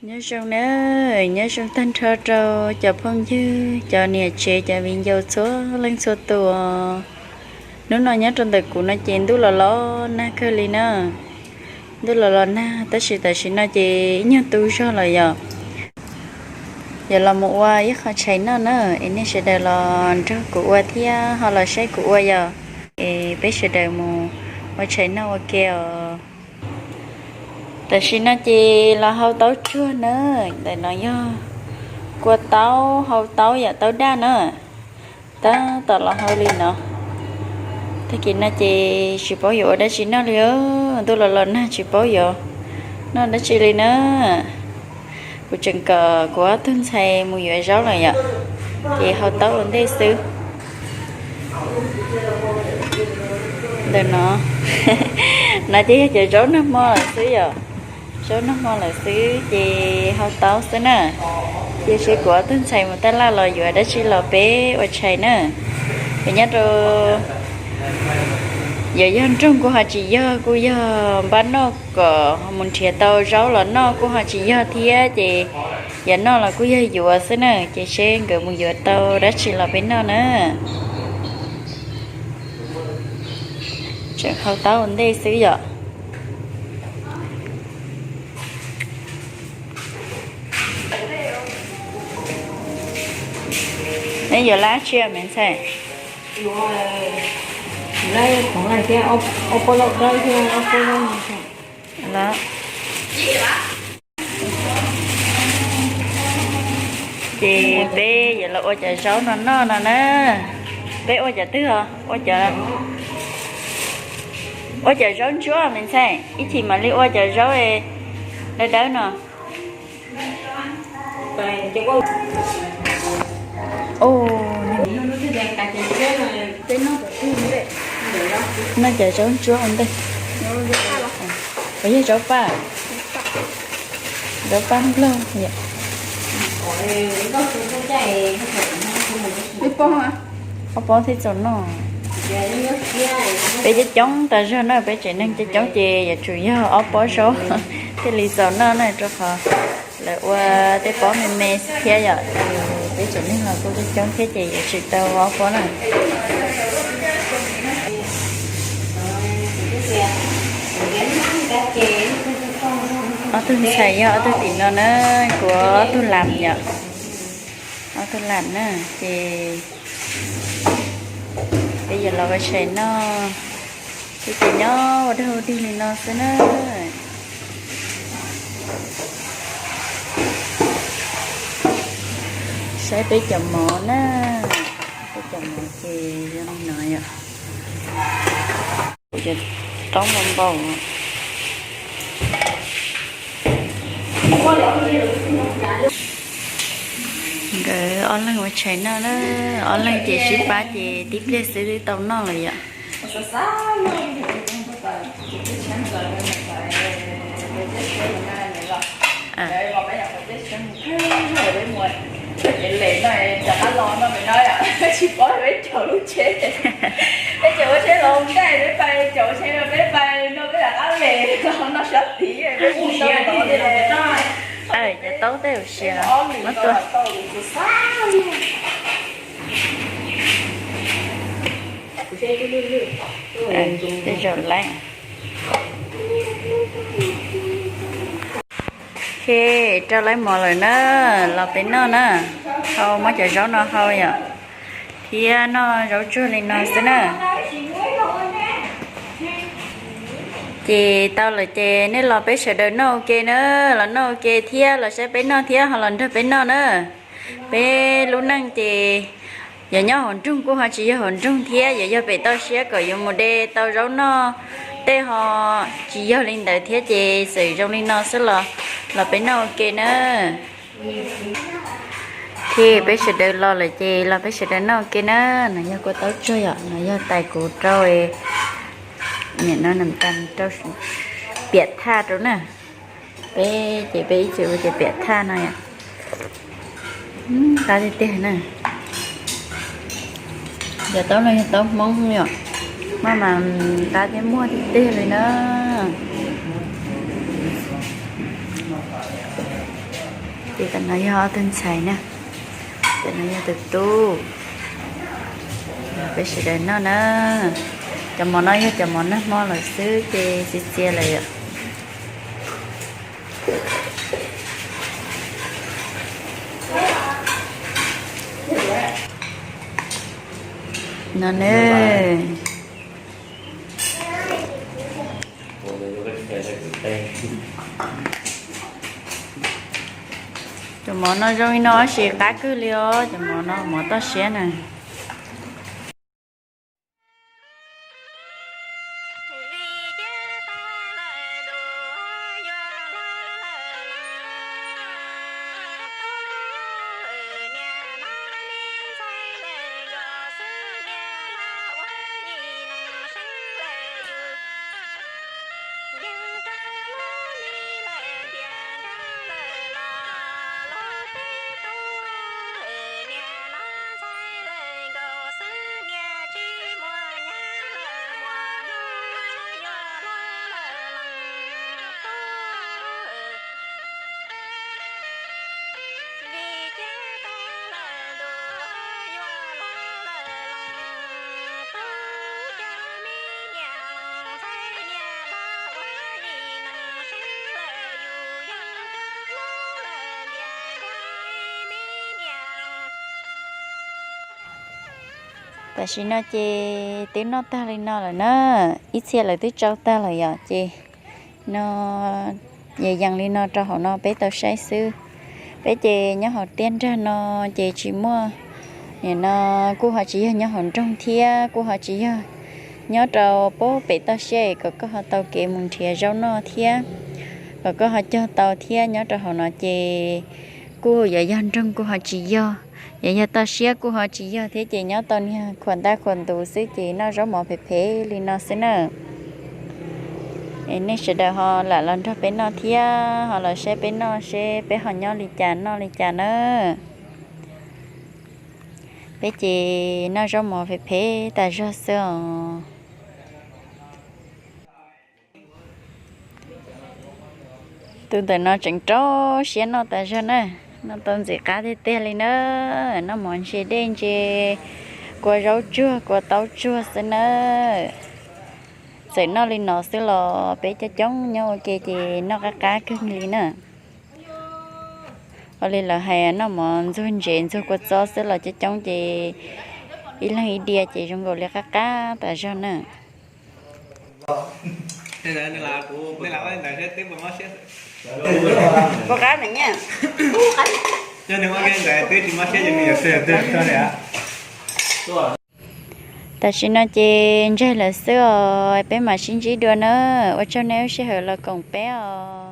Nyob zoo na, nyob zoo tag nrho rau cov phooj ywg, cov niam tsev, cov viv ncaus txhua leej txhua tus. Hnub no nyob rau ntawm kuv no ces ntuj los los nag kawg li na. Ntuj los los nag tab sis tam sim no ces ib nyuag tu zog lawm yom. Yuav los mus ua ib qho tshais noj na, es nej sawv daws los nrog kuv ua thiab ho los saib kuv ua yom. Es peb sawv daws mus ua tshais noj ua ke os. Tam sim no ces los hau taub tsuag na, ntawm no yog kua taub hau taub yam taub daj na, tab tom los hau li no. Tag kis no ces tsis paub yuav ua dab tsi noj li, ntuj los los nag tsis paub yuav noj dab tsi li na. Kuv tseem kom kuv ob tug ntxhais mus yuav zaub lawm yom, ces hau taub ua ntej xwb. Ntawm no, no ces yog cov zaub nag hmo lawm xwb yom. Zaub nag hmo lawm xwb ces hau taub xwb na. Cia seb kuv ob tug ntxhais mus taj laj los yuav dab tsi los peb ua tshais na. Es nyob rau, yuav yog nroog kuj ho tsis yog, kuj yog npaj noj kom mus nrhiav tau zaub los noj kuj ho tsis yog thiab ces yuav noj los kuj yog yuav xwb na. Ces seb nkawd mus yuav tau dab tsi los peb noj na. Tseem hau taub ua ntej xwb yom. Neb yuav lab tsi me ntxhais? Ces peb yuav los ua cov zaub no noj no na. Peb ua cov twg os? Ua cov, ua cov zaub ntsuab me ntxhais, ib chim mam li ua cov zaub dawb dawb no. Noj cov zaub ntsuab ua ntej. Puas yog zaub paj? Zaub paj nplaug. Ob pob thiaj txaus noj. Peb coob coob tas zog na, peb tsev neeg coob coob ces yuav tsum yog ob pob zaub thiaj li txaus noj na, rau qhov lawv ua tej pob me me thiab yom, ces peb tsev neeg los kuj coob coob thiab ces yuav tsum tau ob pob na. Ob tug ntxhais yog ob tug tim no na, kuv ob tug lam yom. Ob tug lam na, ces peb yuav los ua tshais noj, peb ces nyob ua dog ua dig li no xwb na. Saib peb cov mov na, peb cov mov ces zoo li no yom. Ces taub npau npau. Nkawd ob leeg ua tshais noj na, ob leeg ces sib pab ces tib pliag xwb twb tau noj lawm yom. Cov taub tej ua siav muab tua. Tej zaum laib. Rau laib mov lawm na, los peb noj na. Hau, muab cov zaub no hau yom, thiab noj zaub tsuag li no xwb na. Ces tau lawm ces nej los peb sawv daws noj ua ke na, los noj ua ke thiab los saib peb noj thiab ho los nrog peb noj na. Peb lub neej ces yuav nyob hauv nroog kuj ho tsis yog hauv nroog thiab, yuav yog pem toj siab kom yuav mus de tau zaub noj tej ho tsis yog li ntawd thiab ces xwm zoo li no xwb los, los peb noj ua ke na. Ces peb sawv daws los lawm ces los peb sawv daws noj ua ke na. No yog kua taub tsuag yom, no yog tais kuv rau, nim no rau piam thaj rau na. Peb ces peb ib txwm ua ces piam thaj no yom. Qab tiag tiag na. Cov taub no yog taub Hmoob yom, maj mam qab thiab muag tiag tiag li na. Tus no yog ob tug ntxhais na, tus no yog tus tub. Peb sawv daws noj na. Cov mov no yog cov mov nag hmo lawm xwb ces txias txias lawm yom. No ne. Cov mov no zoo li no tab sis qab kawg li os, cov mov no mov toj siab na. Tam sim no ces twb noj tag li no lawm na, ib txhia lawv twb tsau tag lawm yom, ces no yees yees li no rau hauv no peb tau saib xwb. Peb ces nyob hauv tiaj nrag no ces tsis muaj, nim no kuj ho tsis yog nyob hauv nroog thiab kuj ho tsis yog nyob rau pem toj siab kom koj ho tau kev mus nrhiav zaub noj thiab, kom koj ho cog tau thiab. Nyob rau hauv no ces kuj yuav yog nroog kuj ho tsis yog, yuav yog toj siab kuj ho tsis yog thiab ces nyob tau niag khuam ntaj khuam ntus xwb ces noj zaub mov phem phem li no xwb na. Es nej sawv daws ho lam los nrog peb noj thiab ho los saib peb noj seb peb ho nyob li cas noj li cas na. Peb ces noj zaub mov phem phem tas zog xwb os. Tus ntawm no tseem rau siab noj tas zog na, noj tau ntxim qab tiag tiag li na. Noj mov ntse dej ntse, kua zaub tsuag kua taub tsuag xwb na. Txawm noj li no xwb los peb coob coob nyob ua ke ces noj qab qab kawg li na. Ua li lawv hais noj mov ntxuag ntsev ntxuag kua txob xwb los coob coob ces ib leeg ib diav ces zoo nkaus li qab qab tas zog na. Tam sim no ces ntseg lawm xwb os, peb mam sib ntsib dua na. Ua tsaug nej lub sij hawm los koom peb os.